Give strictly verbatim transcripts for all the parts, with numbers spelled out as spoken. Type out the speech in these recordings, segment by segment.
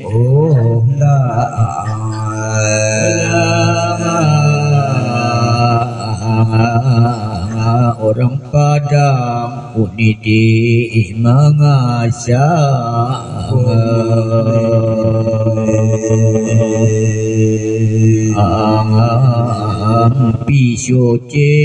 Oh, la. Orang Padang uni di mangasa. Ang pisoce.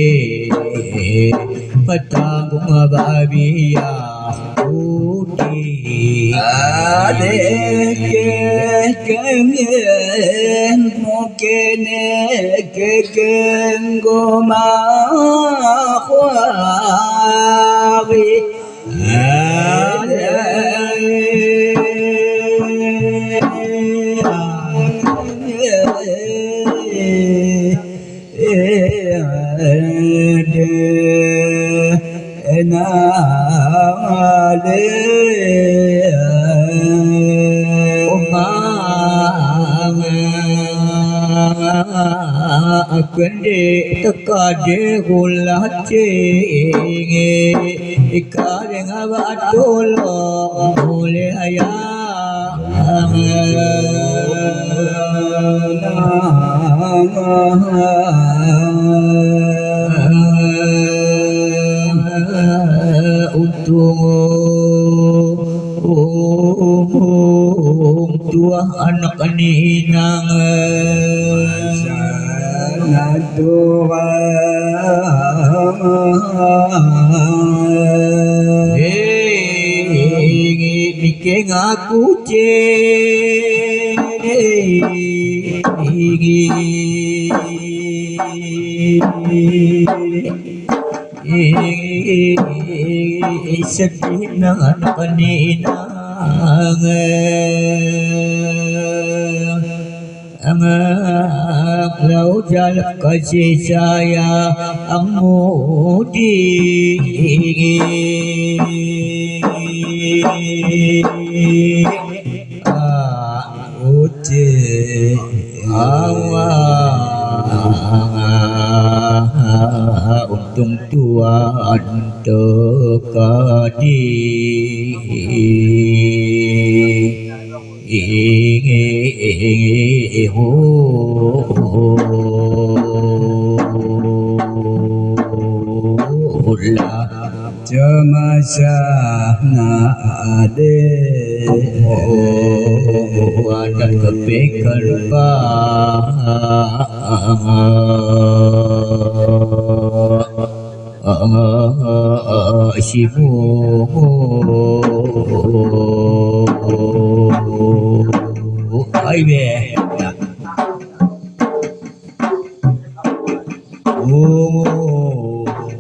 Petanggung babiah putih. Adék keuh keumieng mungken keuh goma khuari. Aku ndik teuka di gula cinggi, ikat dengan batu lom oleh ayah. Untung tuah anak ninang. Sana tuah. Hei, mikeng aku cek. Sedih nan peninang. Lau jalan kasih sayang mudi. Ucit awak untung tuan teuka di. Ulah Ceumasa na adé. Oh, adat kepingkan pa. Simu. Ai be.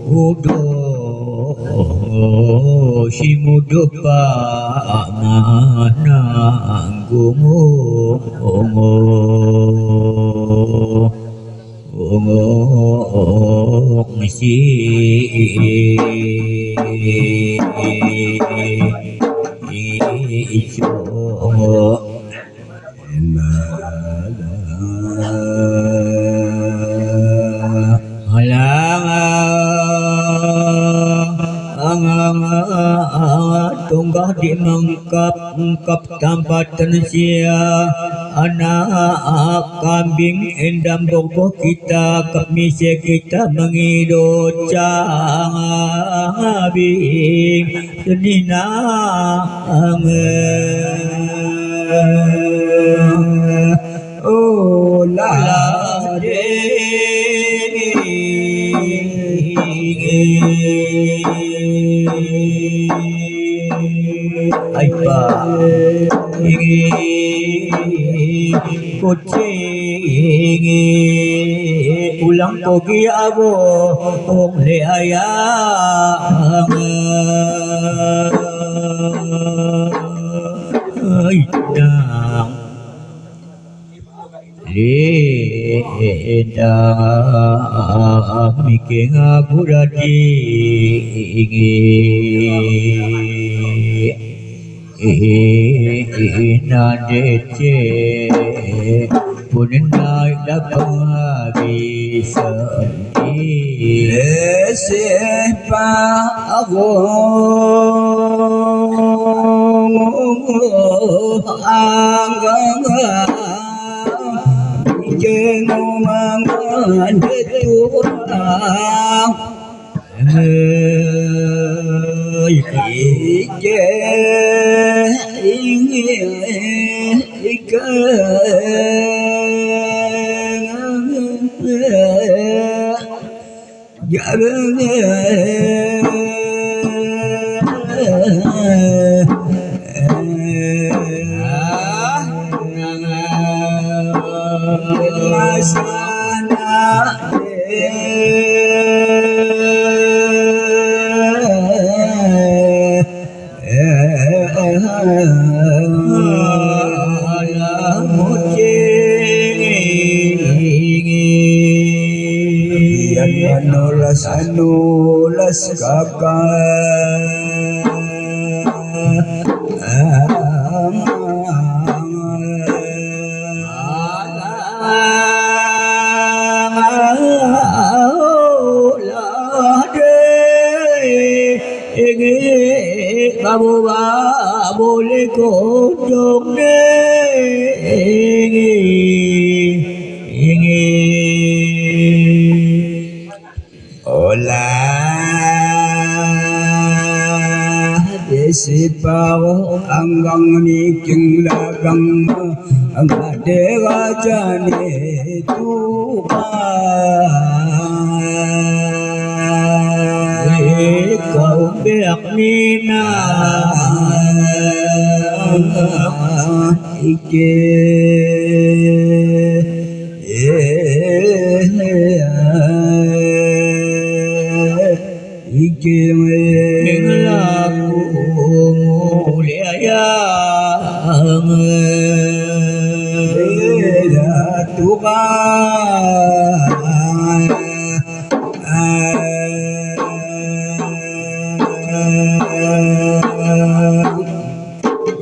Udo simudo pa mananggung. Ong si ijo. Alang tunggah di mengkap, mengkap tampat tensia anak kambing endam bogoh kita, kap mise kita mengido cang abing. Seninang. Oh, lade. Ai pa. Kucing ulang pogi aboh lé ayang. Ai dang. Lé dang mikeng aku dadi. Ih, ih, na decé pun naik dapat habis sedih. Leseh pa Yan manolas-anolas kakak. Ingin babu-babu likotong deh. Ingin, ingin. Olah disiparoh anggang miking lagang. Gadé raja ni tukang. Ikau biak mina ike. Ikeu laku mulia ya Tuhan.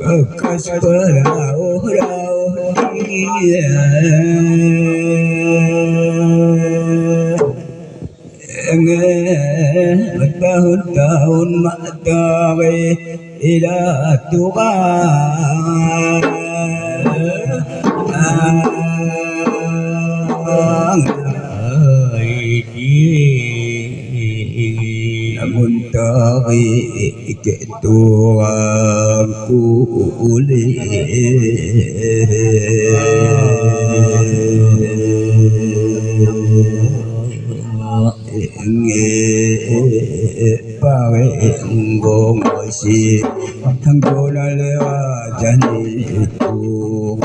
Bekas berauh-rauh dia. Tahun-tahun mak tabe ila Tuhan. Namun tarik Tuanku ulih. Inggih pareng gong si tanggola lewat jani Tuhan.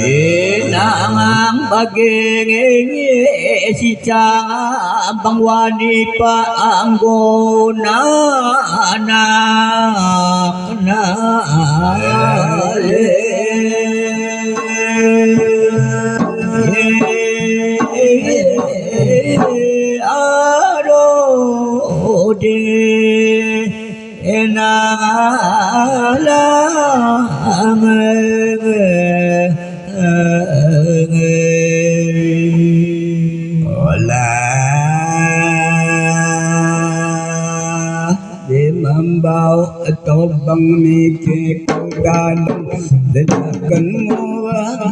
Inang bageng inggih si Cang bang wani pa anggona anak na le. Aduh, di. Enang alam. Olah di mambau tobang mikir dan ledakan murah.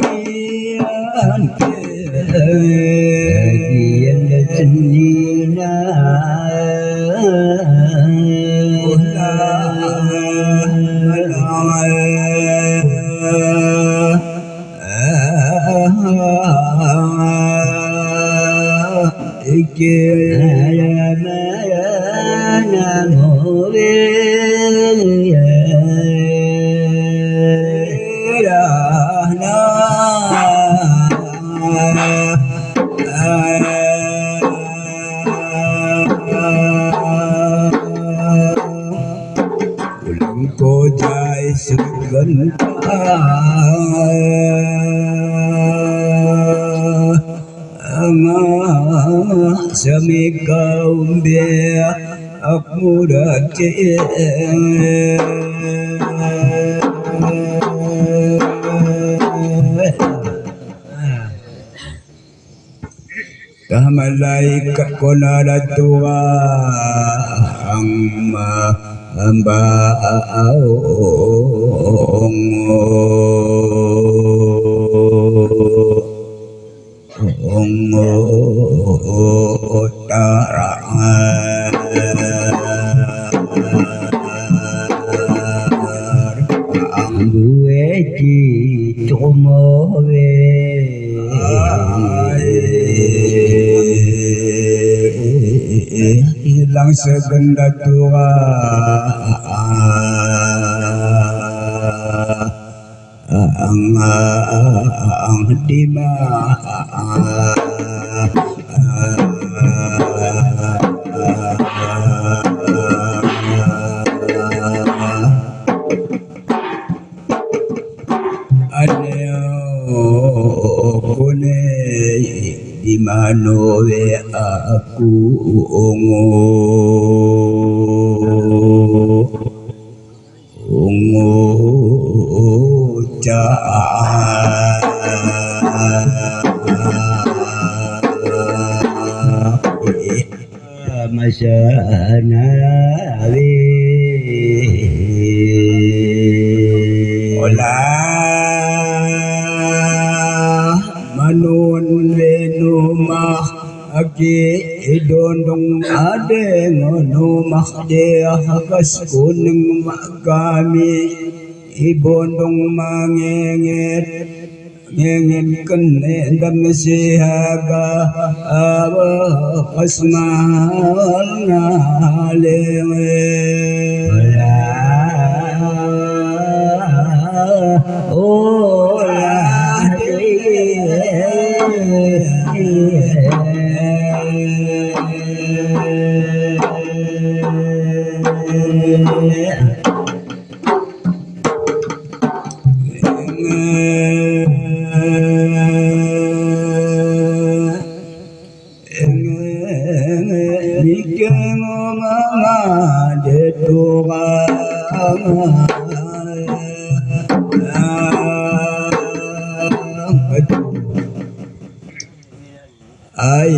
Kajian seni na. Ulôn kujai seugeuntang. Amak sami kaum biak aku dah cek. Ka malaikat kona da tuang ma hamba ong. Ong tarang. Due cicuma we. Hilang seugenda tua. Dima. Aneuk kone di mano we aku ungu. Ungu cak. Masa nawi. Olah manun lenumah agi idondong adeng numah deh gas kuning mak kami ibondong mangenget. Nginginkan dam sihaga, abah pasmal ngaleng. Olah, olah. Ai,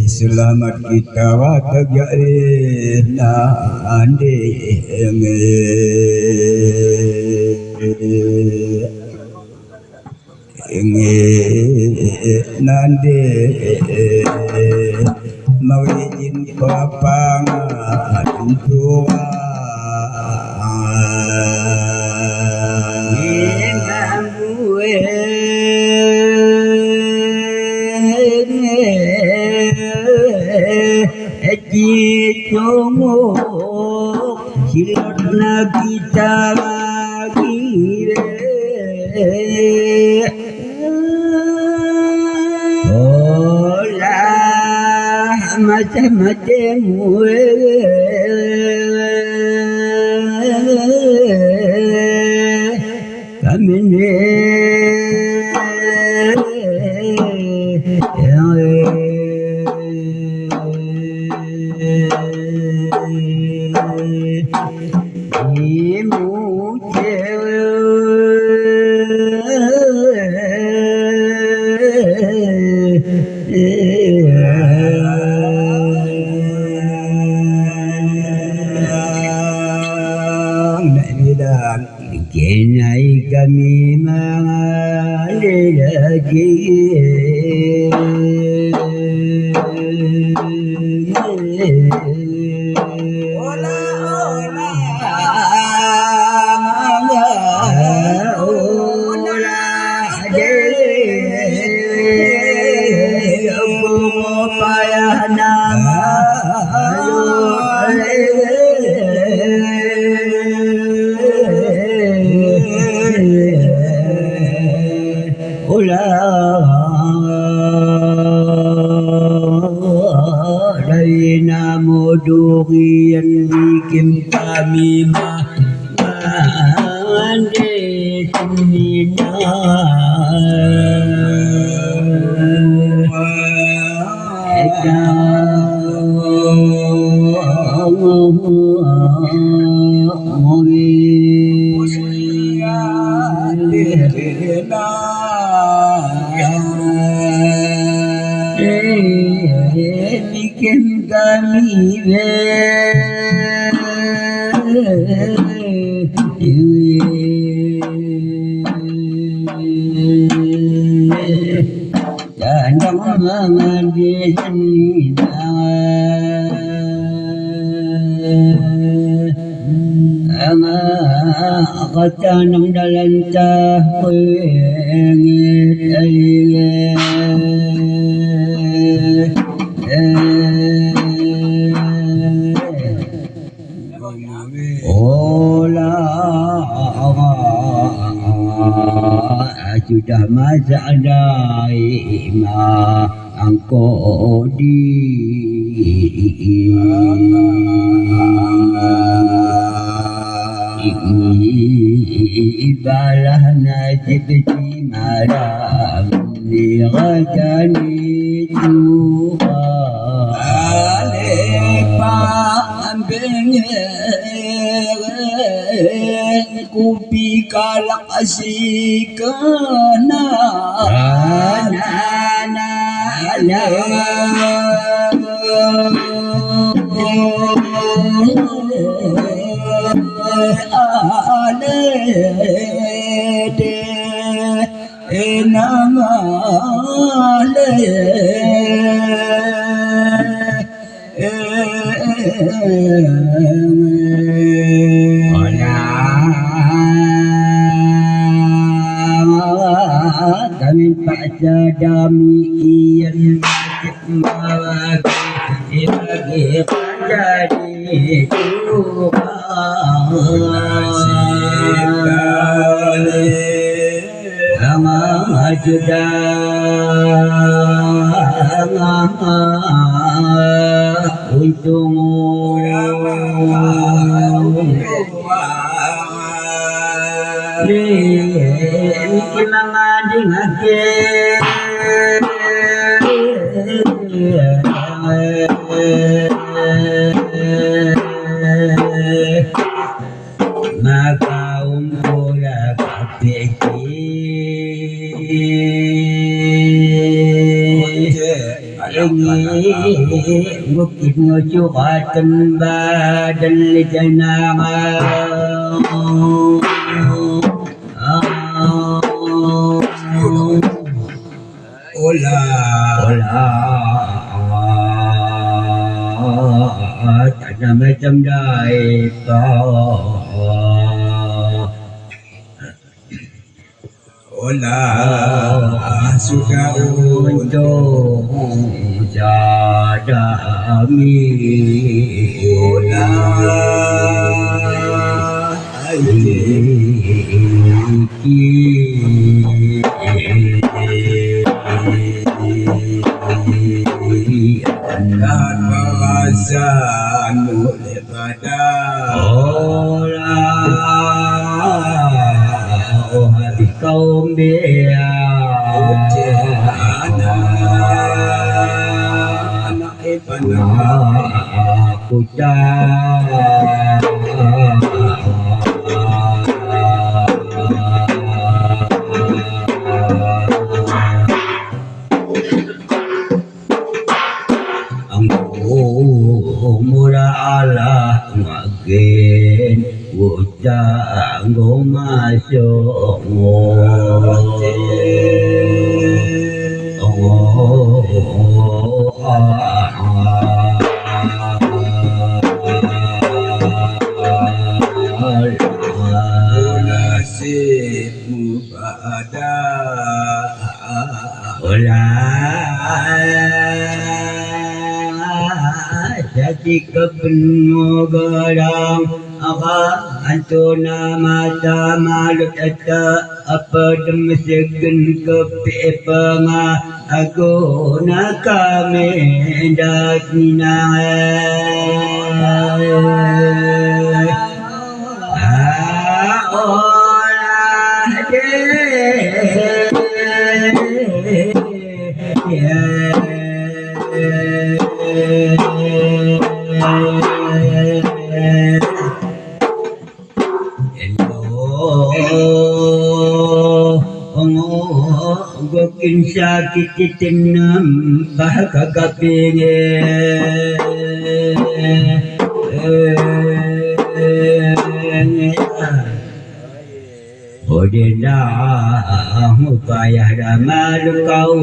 seulamat kita watèe na andeng. Nandeng. Mari jin papangan tuan. Silot na kita lagi. Olah macam-macam weh. Kami ni Kenai kami mengalir lagi. Ulah laina mudurian bikin kami mah mandi tumina. Ama kaca nam dalam cah peungit alie. Ola sudah masak daima angkot di ibalah nasib di malam ni raja ni tua. Aleh pambeng kupi kalak sikeuna. Ana, ana, ana. Aleh deh. Enang aleh. Olah kami paksa dami iyan bagi, bagi jadi tukang. Ama sudah untung. Ni mama dingake. Maka umpula kapék cit. Ini bukit ngucuk aten badan le janama. Olah, olah, tanah macam daerah. Olah, suka untung jadami. Olah. Akan perasaan mulia pada orang. Oh, habis kaum dia. Ujian anak. Mula Allah makin Tanggong masuk. Nasib mubadak. Olah jadi keupeue gadang, apa antu na mata malut ata, apa deumeuseukeueng keupeue peunga, aku na kami dat na. Gokin sakit teunem bah kakapinge. Udin dah payah damal kau.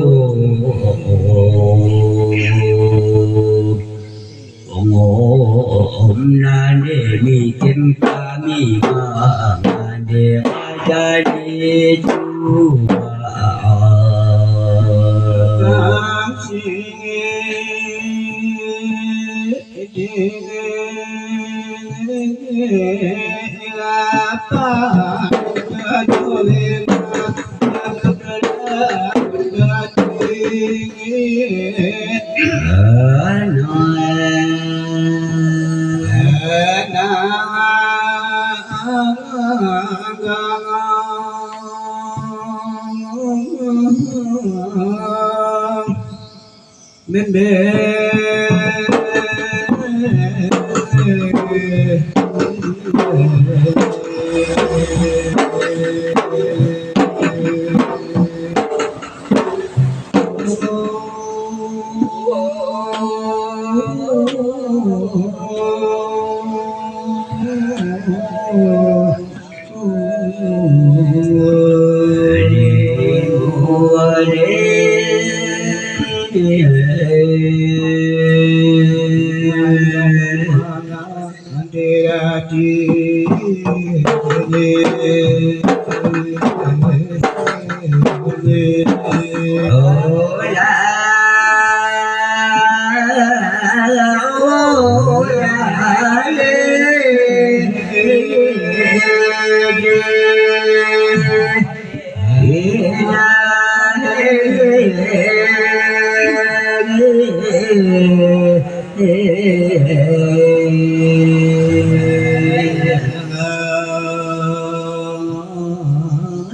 Ungum nan demikian kami mengandai jadi jua.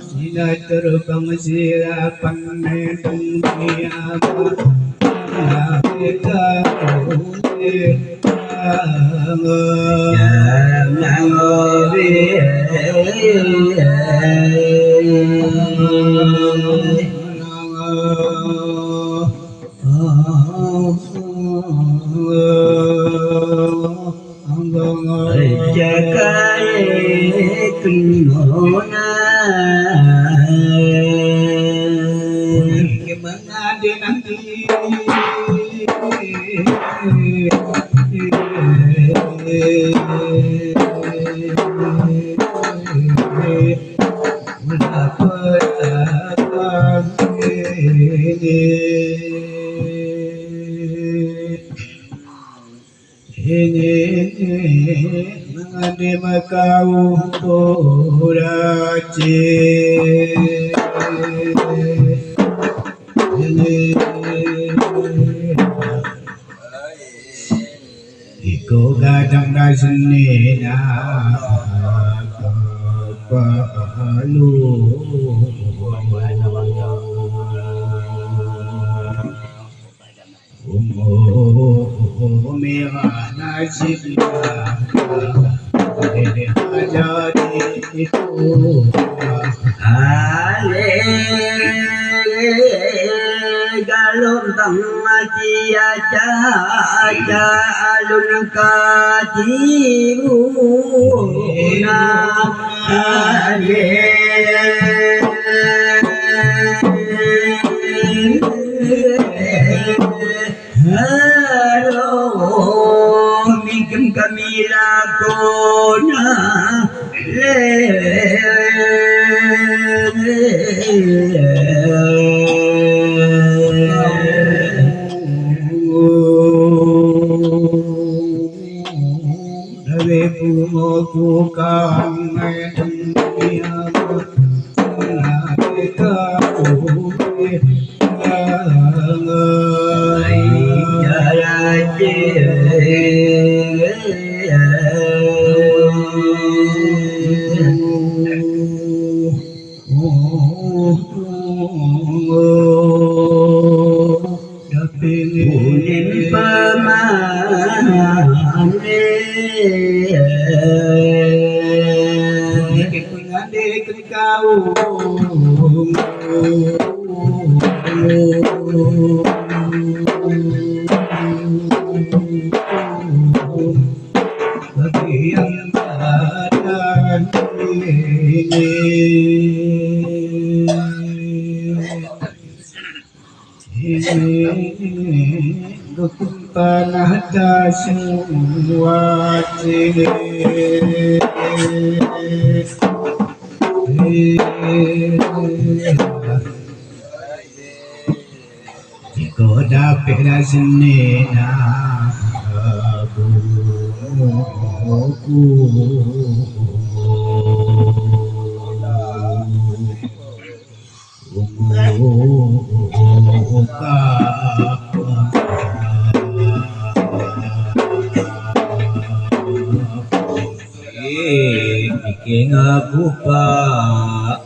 Sila terbang sila pandai dunia. Ini mengenai makau puraci. Ini iko gadang dah seni nak kepalu. Ungu mirah nasibnya, jadi itu. Ale galom bang mati aja, aja alun katimu. Aduh, bikin kami lakona. Dari bunga tukang dunia. Unin peumané. Peungandé keu kaum. Geupeupana taseungwa cit. Jikoh dapet lam seunin na bumoe ku. Pike ngaku pak.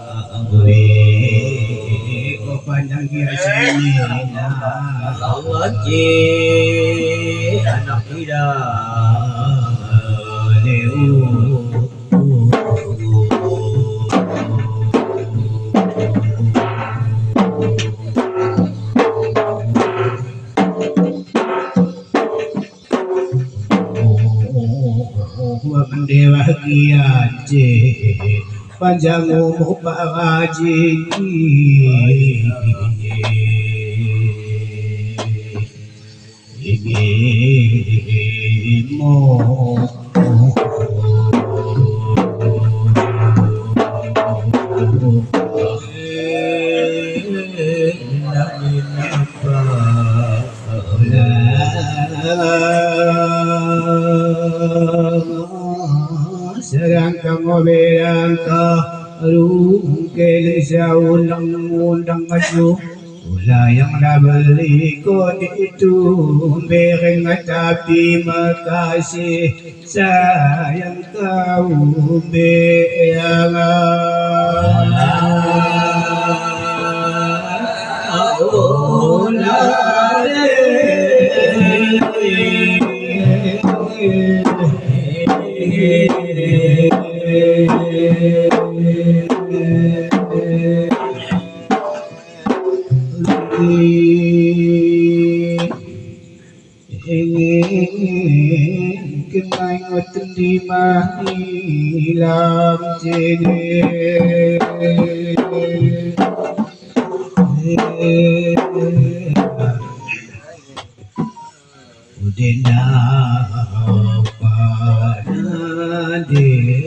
Ko panjang dia sini na. Allah ji anak ida leu. Wak dewa kia cek panjang umur pak haji. Seurang kamoe beurangkat rungkée leusa ulang-ulang maju. Ulah nyang na beuli kon itu bereng tapi makasih sayang kau bek ya Allah. Ingin keumaingot dimah ilam jini. Udin dapat nadiri.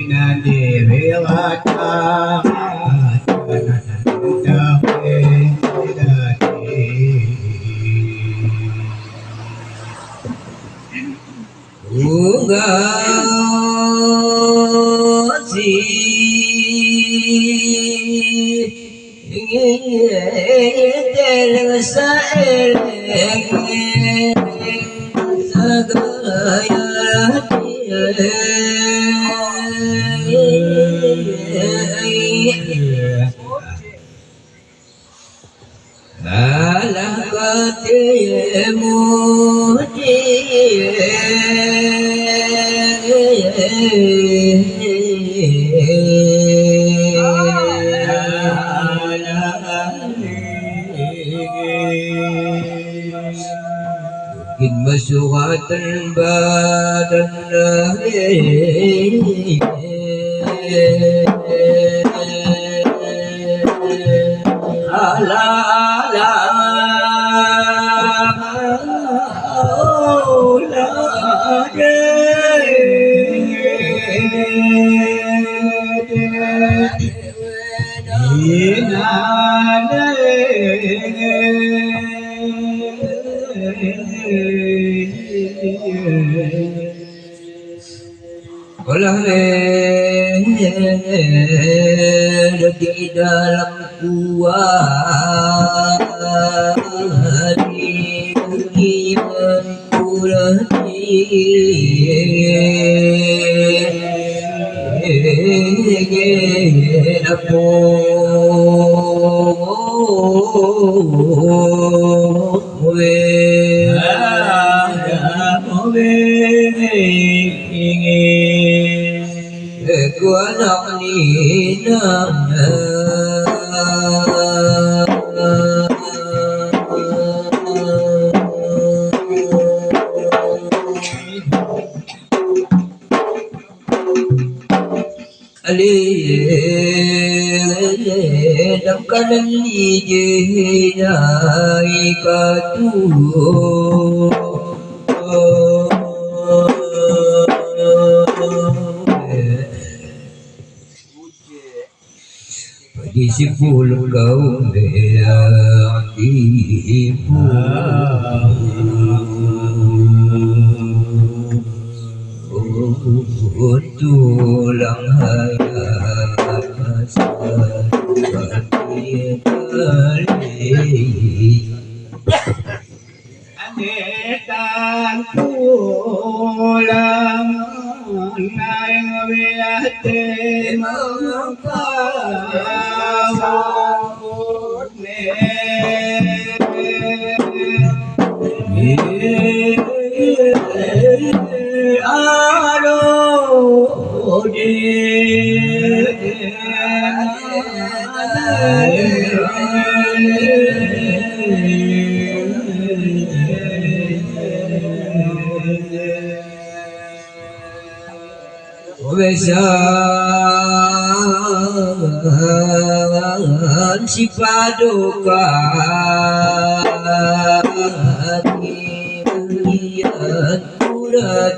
Nadiri rata. Alah ka teumeudi. Mungkin meusurakan badan. Ala, ala, ala, Olah di dalam kuah di dunia kurati. Alèh lam kanan lijéh nyai ka tuwoe. Di sipul kaum beak tipu. Tulang hayat masa bagi kali. Aneuk tan tulang, aneuk wilah teumeung ka. Ubesan sipaduka di bulan bulan.